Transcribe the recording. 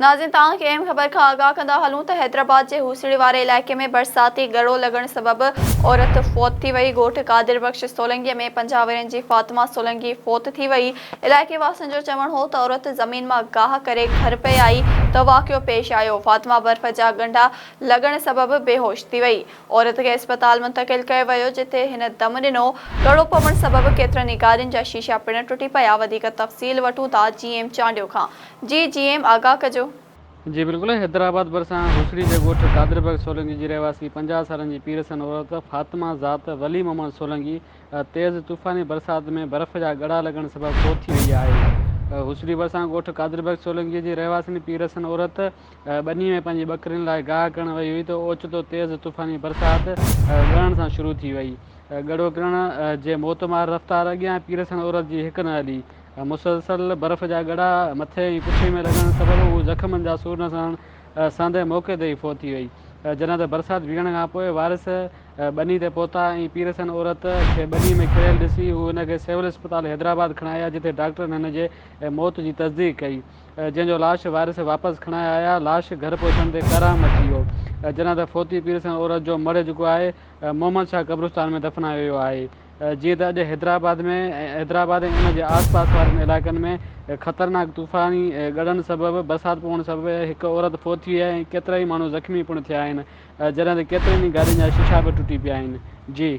ناظرين توهان کي اهم خبر کان آگاهه ڪندا هلون ته حيدرآباد جي هوسڙي واري علائقي ۾ برساتي ڳڙو لڳڻ سبب عورت فوت ٿي وئي، ڳوٺ قادر بخش سولنگي ۾ 50 ورهين جي فاطمه سولنگي فوت ٿي وئي، علائقي واسين جو چوڻ هو ته عورت زمين مان گاهه ڪري گهر پئي آئي ته واقعو پيش آيو، فاطمه برف جا ڳنڍا لڳڻ سبب بيهوش ٿي وئي. عورت کي اسپتال منتقل ڪيو ويو جتي هن دم ڏنو، ڳڙو پوڻ سبب ڪيترن ئي گاڏين جا شيشا پڻ ٽٽي پيا، وڌيڪ تفصيل وٺون ٿا جي ايم چانڊيو کان، جي جي ايم آگاهه ڪجو. جي بلڪل حيدرآباد ڀرسان هوسڙي جي ڳوٺ قادر بخش سولنگي جي رهواسي 50 سالن جي پيرسن عورت فاطمه ذات ولي محمد سولنگي تيز طوفاني برسات ۾ برف جا ڳڙا لڳڻ سبب فوت ٿي وئي آهي. هوسڙي ڀرسان ڳوٺ قادر بخش سولنگي جي رهواسين پيرسن عورت ٻني ۾ پنهنجي ٻڪرين لاء گاهه ڪرڻ وئي هئي ته اوچتو تيز طوفاني برسات ڳڙڻ سان شروع ٿي وئي. ڳڙو ڪرڻ جي موتمار رفتار اڳيان پيرسن عورت جي هڪ نه هلي. مسلسل برف جا ڳڙا مٿي ۽ پٺي ۾ لڳڻ سبب هو زخمن جا سور نه سهڻ سهندي موقعي تي ئي فوت ٿي وئي. جڏهن ته برسات بيهڻ کان پوء وارث ٻني تي پهتا ۽ پيرسن عورت کي ٻني ۾ ڪريل ڏسي هو هن کي سول اسپتال حيدرآباد کڻائي آيا جتي ڊاڪٽرن هن جي موت جي تصديق ڪئي. جنهن جو لاش وارث واپس کڻائي آيا، لاش گهر پهچڻ تي ڪهرام مچي ويو، جڏهن ته فوتي پيرسن عورت جو مڙهه جيڪو آهي محمد شاهه قبرستان ۾ دفنايو ويو آهي، جيئن ته اڄ حيدرآباد ۾ حيدرآباد ۽ ان جي آس پاس وارن علائقن ۾ خطرناڪ طوفاني ڳڙڻ سبب برسات پوڻ سبب هڪ عورت فوت ٿي وئي آهي ۽ ڪيترائي ماڻهو زخمي پڻ ٿيا آهن، جڏهن ته ڪيترين ئي گاڏين جا شيشا به ٽٽي پيا آهن. جي.